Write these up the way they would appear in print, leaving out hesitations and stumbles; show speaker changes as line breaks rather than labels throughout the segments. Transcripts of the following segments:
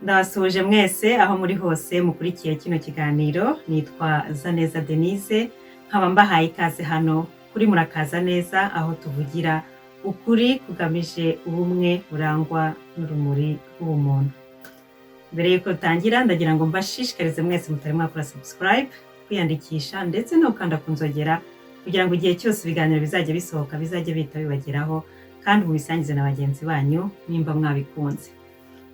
Ndabasuhuje mwese aho muri hose mukurikiye kino kiganiro. Nitwa Zaneza Denise, nkaba mbahaye ikaze hano kuri Murakaza Neza, aho tuvugira ukuri kugamije ubumwe burangwa n'urumuri rw'ubumuntu. Mbere y'uko dutangira, ndagira ngo mbashishikarize mwese mutari mwakora subscribe kwiyandikisha ndetse no gukanda ku nzogera, kugira ngo igihe cyose ibiganiro bizajya bisohoka bizajye bihita bibageraho, kandi mubisangize na bagenzi banyu nimba mwabikunze.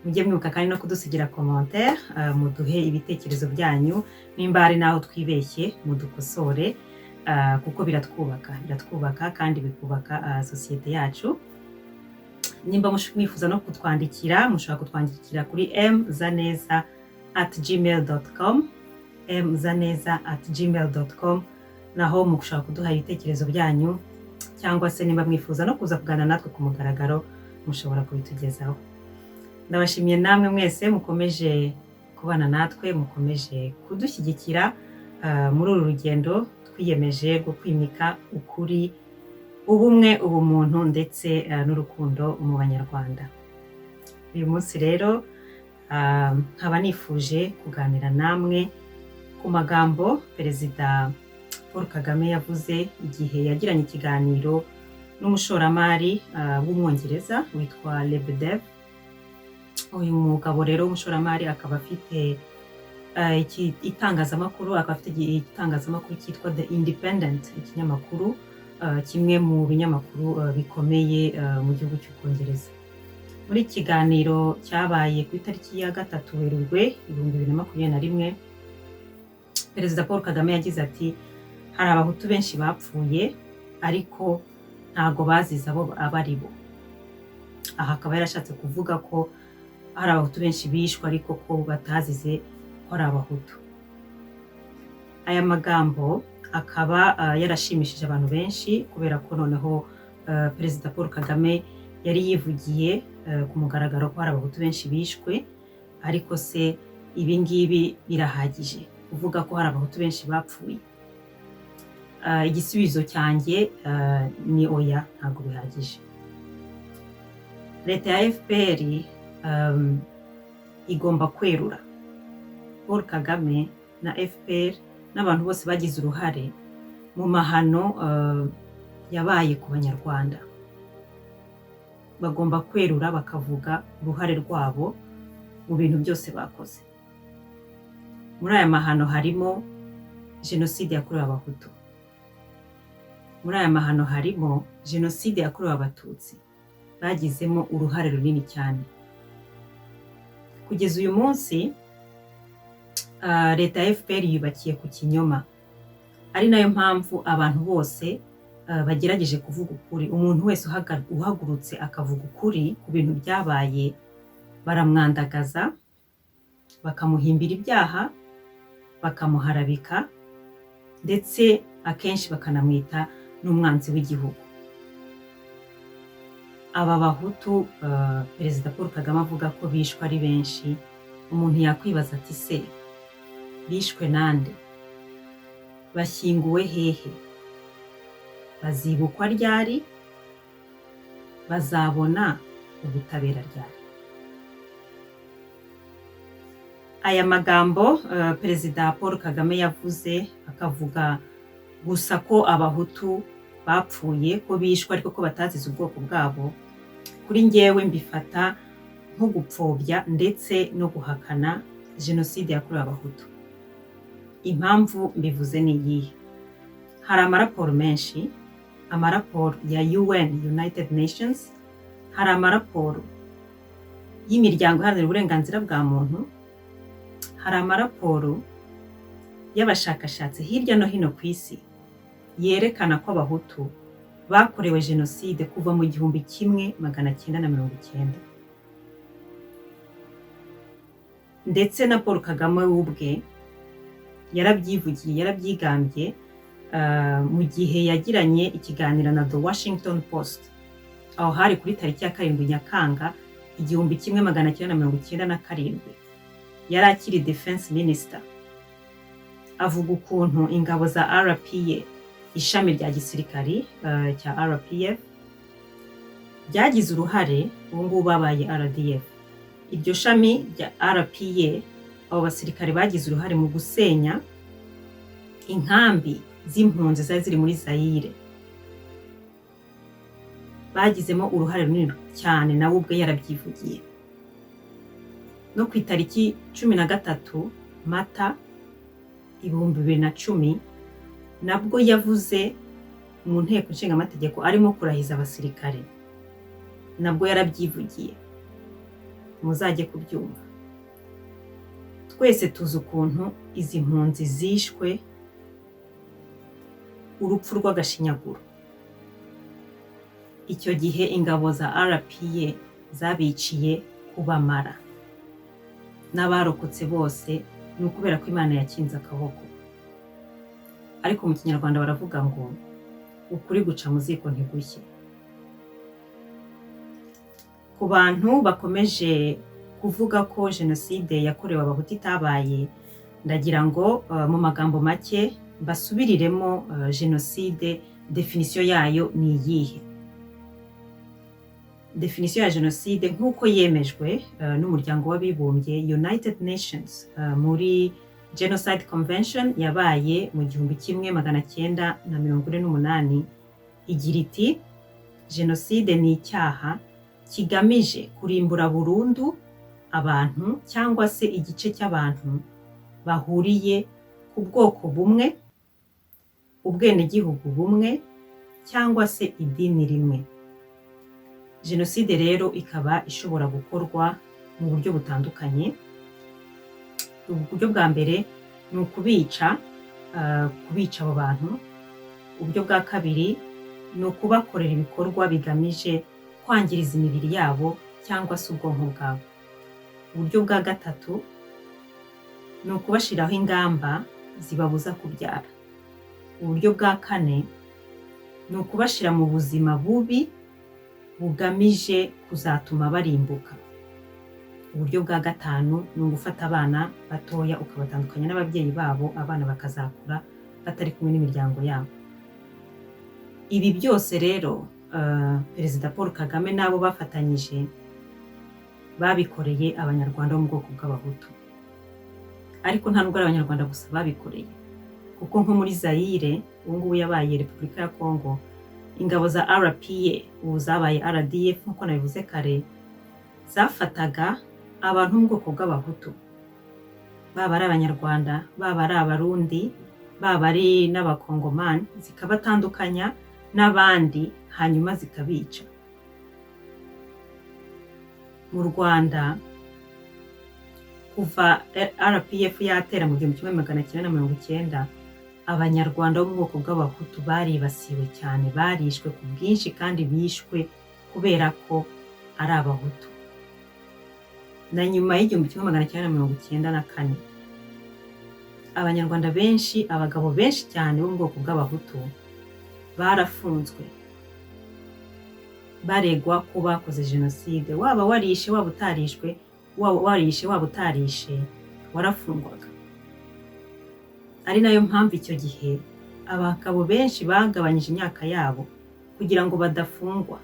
Mujye mwibuka kandi no kudusigira commentaire, muduhe ibitekerezo byanyu. Nimba hari n'aho twibeshye, mudukosore, kuko biratwubaka, biratwubaka kandi bikubaka sosiyete yacu. Nimba mwifuza no kutwandikira, mushobora kutwandikira kuri mzaneza@gmail.com, mzaneza@gmail.com. Naho mushobora kuduha ibitekerezo byanyu, cyangwa se nimba mwifuza no kuza kuganira natwe ku mugaragaro, mushobora kubitugezaho. Ndabashimiye namwe mwese mukomeje kubana natwe, mukomeje kudushyigikira muri uru rugendo twiyemeje rwo kwimika ukuri, ubumwe, ubumuntu ndetse n'urukundo mu Banyarwanda. Uyu munsi rero nkaba nifuje kuganira namwe ku magambo Perezida Paul Kagame yavuze igihe yagiranye ikiganiro n'umushoramari w'Umwongereza witwa Lebedev. Uyu mugabo rero w'umushoramari akaba afite itangazamakuru, akaba afite igitangazamakuru cyitwa The Independent, ikinyamakuru kimwe mu binyamakuru bikomeye mu gihugu cy'Ubwongereza. Muri iki kiganiro cyabaye ku itariki ya 3 Werurwe 2021, Perezida Paul Kagame yagize ati: "Hari Abahutu benshi bapfuye, ariko ntago bazize abo abo ari bo." Aha akaba yarashatse kuvuga ko hari Abahutu benshi bishwe, ariko ko batazize ko ari Abahutu. Aya magambo akaba yarashimishije abantu benshi, kubera ko noneho Perezida Paul Kagame yari yivugiye ku mugaragaro ko hari Abahutu benshi bishwe. Ariko se ibi ngibi birahagije kuvuga ko hari Abahutu benshi bapfuye? Igisubizo cyanjye ni oya, ntabwo bihagije. Leta ya FPR igomba kwerura. Paul Kagame na FPR n'abantu bose bagize uruhare mu mahano yabaye ku Banyarwanda bagomba kwerura, bakavuga uruhare rwabo mu bintu byose bakoze. Muri aya mahano harimo jenoside yakorewe Abahutu, muri aya mahano harimo jenoside yakorewe Abatutsi, bagizemo uruhare runini cyane. Kugeza uyu munsi leta ya FPR yubakiye ku kinyoma, ari nayo mpamvu abantu bose bagerageje kuvuga ukuri, umuntu wese uhagurutse akavuga ukuri ku bintu byabaye, baramwandagaza, bakamuhimbira ibyaha, bakamuharabika, ndetse akenshi bakanamwita n'umwanzi w'igihugu. Aba Bahutu Perezida Paul Kagame avuga ko bishwe ari benshi, umuntu yakwibaza ati: "Se bishwe nande? Bashyinguwe hehe? Bazibukwa ryari? Bazabona ubutabera ryari?" Aya magambo Perezida Paul Kagame yavuze, akavuga gusa ko Abahutu bapfuye, ko bishwe, ariko ko batazize ubwoko bwabo, kuri njyewe mbifata nko gupfobya ndetse no guhakana jenoside yakorewe Abahutu. Impamvu mbivuze ni iyihe? Hari amaraporo menshi, amaraporo ya UN, United Nations, hari amaraporo y'imiryango iharanira uburenganzira bwa muntu, hari amaraporo y'abashakashatsi hirya no hino ku isi yerekana ko Abahutu bakorewe jenoside kuva mu 1990. Ndetse na Paul Kagame we ubwe yarabyivugiye, yarabyigambye mu gihe yagiranye ikiganiro na The Washington Post. Aho hari kuri tariki ya 7 Nyakanga 1997, yari akiri defense minister. Avuga ukuntu ingabo za RPA, ishami rya gisirikari cya RPF, ryagize uruhare, ubu ngubu babaye RDF, Iryo shami rya RPA, abo basirikare bagize uruhare mu gusenya inkambi z'impunzi zari ziri muri Zayire. Bagizemo uruhare runini cyane, nawe ubwe yarabyivugiye. No ku itariki 13 Mata 2010, nabwo yavuze mu Nteko Nshingamategeko arimo kurahiza abasirikare, nabwo yarabyivugiye, muzajye kubyumva. Twese tuzi ukuntu izi mpunzi zishwe urupfu rw'agashinyaguro. Icyo gihe ingabo za RPA zabiciye kubamara, n'abarokotse bose ni ukubera ko Imana yakinze akaboko. Ariko mu Kinyarwanda baravuga ngo ukuri guca mu ziko ntigushye. Ku bantu bakomeje kuvuga ko jenoside yakorewe Abahutu itabaye, ndagira ngo mu magambo make basubiriremo jenoside, définition yayo ni iyihe? Définition ya jenoside nk'uko yemejwe n'Umuryango w'Abibumbye, United Nations, muri Genocide Convention yabaye mu 1948, igira iti: "Jenoside ni icyaha kigamije kurimbura burundu abantu cyangwa se igice cy'abantu bahuriye ku bwoko bumwe, ubwenegihugu bumwe cyangwa se idini rimwe." Jenoside rero ikaba ishobora gukorwa mu buryo butandukanye. Uburyo bwa mbere ni ukubica, kubica abo bantu. Uburyo bwa kabiri ni ukubakorera ibikorwa bigamije kwangiriza imibiri yabo cyangwa se ubwonko bwabo. Uburyo bwa gatatu ni ukubashyiraho ingamba zibabuza kubyara. Uburyo bwa kane ni ukubashyira mu buzima bubi bugamije kuzatuma barimbuka. Uburyo bwa gatanu ni ugufata abana batoya ukabatandukanya n'ababyeyi babo, abana bakazakura batari kumwe n'imiryango yabo. Ibi byose rero, Perezida Paul Kagame n'abo bafatanyije babikoreye Abanyarwanda bo mu bwoko bw'Abahutu. Ariko nta nubwo ari Abanyarwanda gusa babikoreye, kuko nko muri Zayire, ubu ngubu yabaye Repubulika ya Kongo, ingabo za RPA, ubu zabaye RDF nk'uko nabivuze kare, zafataga abantu mu bwoko bw'Abahutu, baba ari Abanyarwanda, baba ari Abarundi, baba ari n'Abakongomani, zikabatandukanya n'abandi, hanyuma zikabica. Mu Rwanda, kuva RPF yatera mu 1990, Abanyarwanda bo mu bwoko bw'Abahutu baribasiwe cyane, barishwe ku bwinshi kandi bishwe kubera ko ari Abahutu. Na nyuma y'1994, Abanyarwanda benshi, abagabo benshi cyane bo mu bwoko bw'Abahutu barafunzwe baregwa ko bakoze jenoside. Waba warishe, waba utarishwe, waba warishe, waba utarishe, warafungwaga. Ari nayo mpamvu icyo gihe abagabo benshi bagabanyije imyaka yabo kugira ngo badafungwa.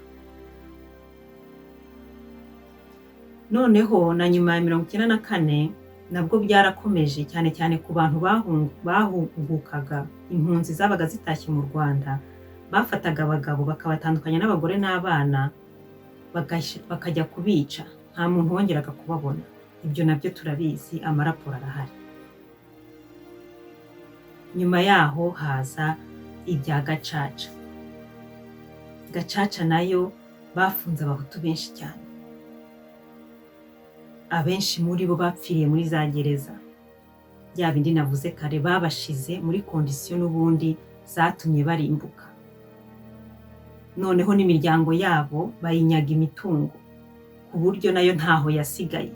Noneho na nyuma ya 94 nabwo byarakomeje, cyane cyane ku bantu bahungukaga, impunzi zabaga zitashye mu Rwanda. Bafataga abagabo bakabatandukanya n'abagore n'abana, bakajya kubica, nta muntu wongeraga kubabona. Ibyo nabyo turabizi, amaraporo arahari. Nyuma yaho haza ibya Gacaca. Gacaca nayo bafunze Abahutu benshi cyane, abenshi muri bo bapfiriye muri za gereza. Bya bindi navuze kare, babashize muri conditions n'ubundi zatumye barimbuka, noneho n'imiryango yabo bayinyaga imitungo ku buryo nayo ntaho yasigaye.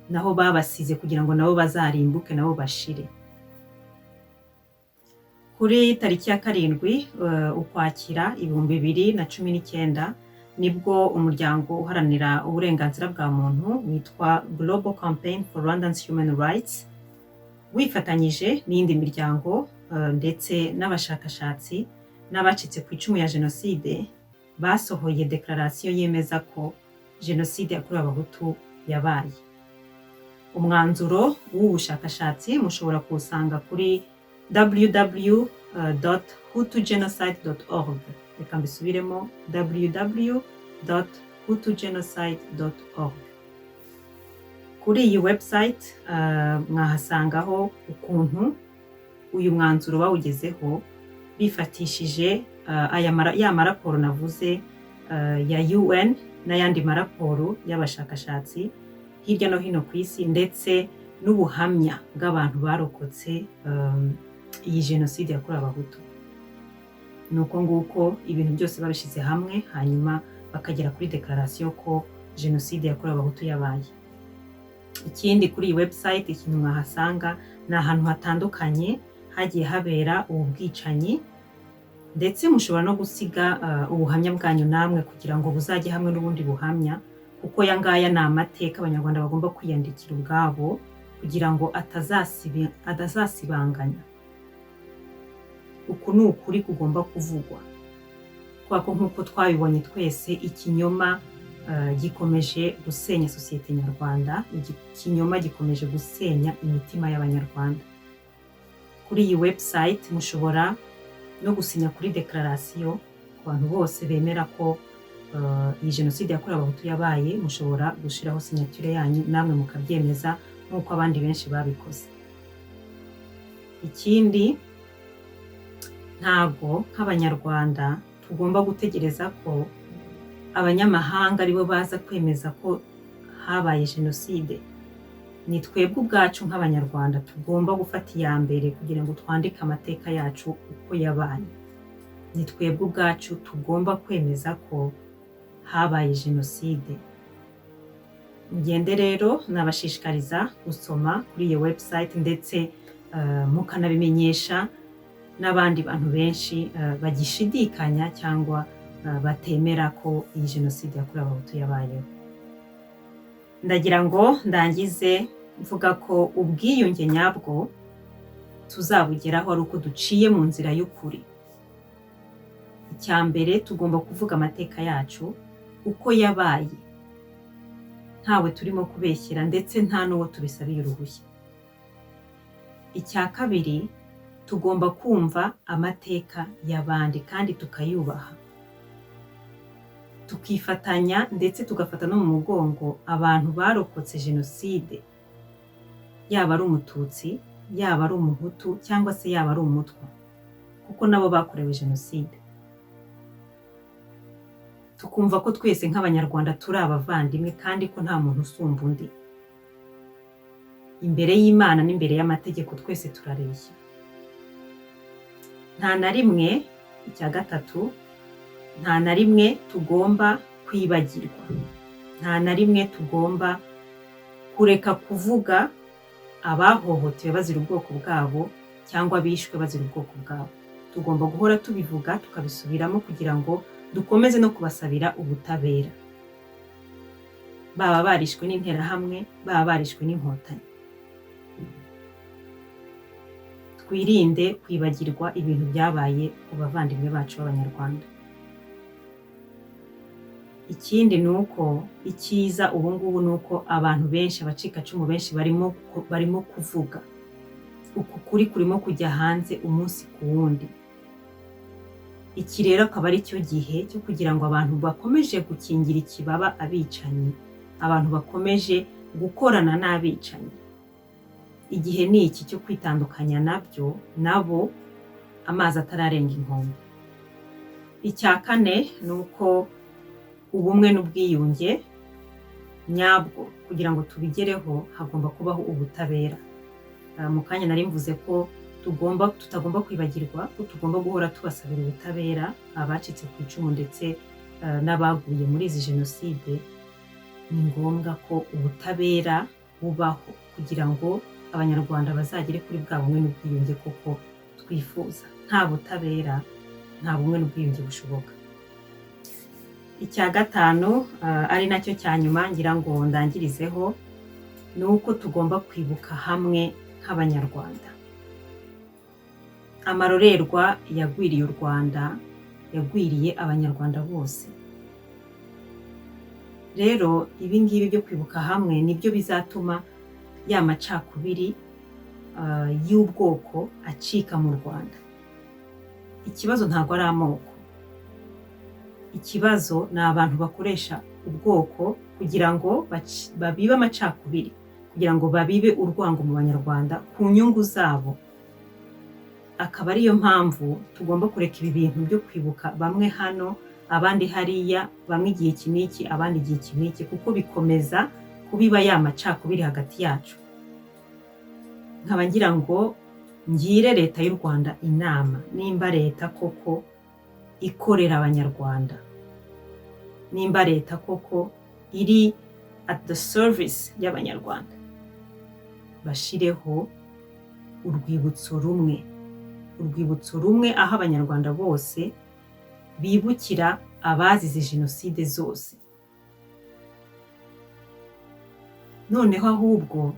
Naho babasize kugira ngo nabo bazarimbuke, nabo bashire. Kuri tariki ya 7 Ukwakira 2019, nibwo umuryango uharanira uburenganzira bwa muntu witwa Global Campaign for Rwandans Human Rights, wifatanyije n'iyindi miryango ndetse n'abashakashatsi n'abacitse ku icumu ya jenoside, basohoye déclaration yemeza ko Jenoside yakorewe Abahutu yabaye. Umwanzuro w'ubu bushakashatsi mushobora kuwusanga kuri www.hutugenocide.org. Reka mbisubiremo: www.hutugenocide.org. Kuri iyi website mwahasangaho ukuntu uyu mwanzuro bawugezeho bifatishije aya ya maraporo navuze ya UN n'ayandi maraporo y'abashakashatsi hirya no hino ku isi, ndetse n'ubuhamya bw'abantu barokotse iyi Jenoside yakorewe Abahutu. Ni uko nguko ibintu byose babishyize hamwe, hanyuma bakagera kuri déclaration ko Jenoside yakorewe Abahutu yabaye. Ikindi, kuri iyi website ikintu mwahasanga ni ahantu hatandukanye hagiye habera ubu bwicanyi, ndetse mushobora no gusiga ubuhamya bwanyu namwe kugira ngo buzajye hamwe n'ubundi buhamya, kuko aya ngaya ni amateka Abanyarwanda bagomba kwiyandikira ubwabo kugira ngo atazasibanganya. Uku ni ukuri kugomba kuvugwa, kubera ko nk'uko twabibonye twese, ikinyoma gikomeje gusenya sosiyete nyarwanda, ikinyoma gikomeje gusenya imitima y'Abanyarwanda. Kuri iyi website mushobora no gusinya kuri déclaration ku bantu bose bemera ko iyi Jenoside yakorewe Abahutu yabaye. Mushobora gushyiraho signature yanyu namwe mukabyemeza nk'uko abandi benshi babikoze. Ikindi, ntago nk'Abanyarwanda tugomba gutegereza ko abanyamahanga aribo baza kwemeza ko habaye jenoside. Ni twebwe ubwacu nk'Abanyarwanda tugomba gufata iya mbere kugira ngo twandike amateka yacu uko yabaye. Ni twebwe ubwacu tugomba kwemeza ko habaye jenoside. Mugende rero, nabashishikariza gusoma kuri iyo website, ndetse mukanabimenyesha n'abandi bantu benshi bagishidikanya cyangwa batemera ko iyi Jenoside yakorewe Abahutu yabayeho. Ndagira ngo ndangize mvuga ko ubwiyunge nyabwo tuzabugeraho ari uko duciye mu nzira y'ukuri. Icya mbere, tugomba kuvuga amateka yacu uko yabaye, ntawe turimo kubeshyera ndetse nta n'uwo tubisabiye uruhushya. Icya kabiri, tugomba kumva amateka y'abandi kandi tukayubaha, tukifatanya ndetse tugafata no mu mugongo abantu barokotse jenoside, yaba ari Umututsi, yaba ari Umuhutu, cyangwa se yaba ari Umutwa, kuko nabo bakorewe jenoside. Tukumva ko twese nk'Abanyarwanda turi abavandimwe kandi ko nta muntu usumba undi imbere y'Imana n'imbere y'amategeko, twese turareshya. Nta na rimwe, icya gatatu, nta na rimwe tugomba kwibagirwa, nta na rimwe tugomba kureka kuvuga abahohotewe bazira ubwoko bwabo cyangwa bishwe bazira ubwoko bwabo. Tugomba guhora tubivuga, tukabisubiramo, kugira ngo dukomeze no kubasabira ubutabera, baba barishwe n'Interahamwe, baba barishwe n'Inkotanyi. Twirinde kwibagirwa ibintu byabaye ku bavandimwe bacu b'Abanyarwanda. Ikindi ni uko icyiza ubu ngubu ni uko abantu benshi, abacikacumu benshi, barimo kuvuga uku kuri kurimo kujya hanze umunsi ku wundi. Iki rero akaba ari cyo gihe cyo kugira ngo abantu bakomeje gukingira ikibaba abicanyi, abantu bakomeje gukorana n'abicanyi, igihe ni iki cyo kwitandukanya nabyo nabo amazi atararenga inkombe. Icya kane ni uko ubumwe n'ubwiyunge nyabwo, kugira ngo tubigereho, hagomba kubaho ubutabera. Mu kanya nari mvuze ko tutagomba kwibagirwa ko tugomba guhora tubasabira ubutabera abacitse ku icumu ndetse n'abaguye muri izi jenoside. Ni ngombwa ko ubutabera bubaho kugira ngo Abanyarwanda bazagere kuri bwa bumwe n'ubwiyunge koko twifuza. Nta butabera, nta bumwe n'ubwiyunge bushoboka. Icya gatanu, ari nacyo cya nyuma ngira ngo ndangirizeho, ni uko tugomba kwibuka hamwe nk'Abanyarwanda. Amarorerwa yagwiriye u Rwanda yagwiriye Abanyarwanda bose. Rero ibi ngibi byo kwibuka hamwe nibyo bizatuma ya macakubiri y'ubwoko acika mu Rwanda. Ikibazo ntabwo ari amoko, ikibazo ni abantu bakoresha ubwoko kugira ngo babibe amacakubiri, kugira ngo babibe urwango mu Banyarwanda ku nyungu zabo. Akaba ariyo mpamvu tugomba kureka ibi bintu byo kwibuka bamwe hano, abandi hariya, bamwe igihe iki n'iki, abandi igihe iki n'iki, kuko bikomeza kubiba ya macakubiri hagati yacu. Nkaba ngira ngo ngire Leta y'u Rwanda inama: nimba leta koko ikorera Abanyarwanda, nimba leta koko iri at the service y'Abanyarwanda, bashireho urwibutso rumwe, urwibutso rumwe aho Abanyarwanda bose bibukira abazize jenoside zose. Noneho ahubwo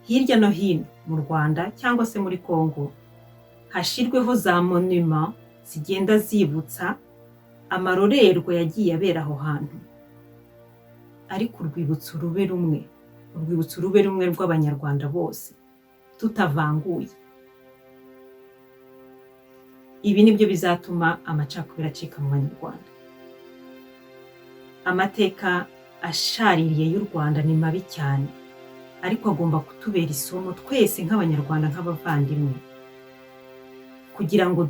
hirya no hino mu Rwanda cyangwa se muri Congo hashirweho za monument zigenda zibutsa amarorerwa yagiye abera aho hantu, ariko urwibutso rube rumwe, urwibutso rube rumwe rw'Abanyarwanda bose tutavanguye. Ibi nibyo bizatuma amacakubiri acika mu Banyarwanda. Amateka ashaririye y'u Rwanda ni mabi cyane, ariko agomba kutubera isomo twese nk'Abanyarwanda, nk'abavandimwe, kugira ngo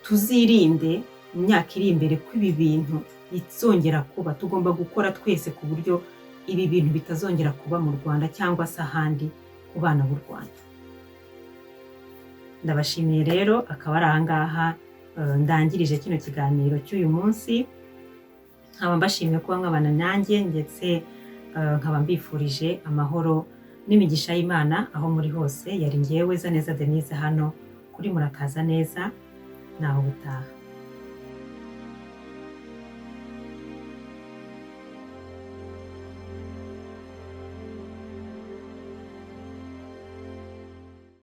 tuzirinde mu myaka iri imbere ko ibi bintu bizongera kuba. Tugomba gukora twese ku buryo ibi bintu bitazongera kuba mu Rwanda cyangwa se ahandi ku bana b'u Rwanda. Ndabashimiye rero, akaba ari ahangaha ndangirije kino kiganiro cy'uyu munsi. Nkaba mbashimiye kuba mwabana nanjye, ndetse nkaba mbifurije amahoro n'imigisha y'Imana aho muri hose. Yari ngewe Zaneza Denise hano kuri Murakaza Neza. Naho ubutaha.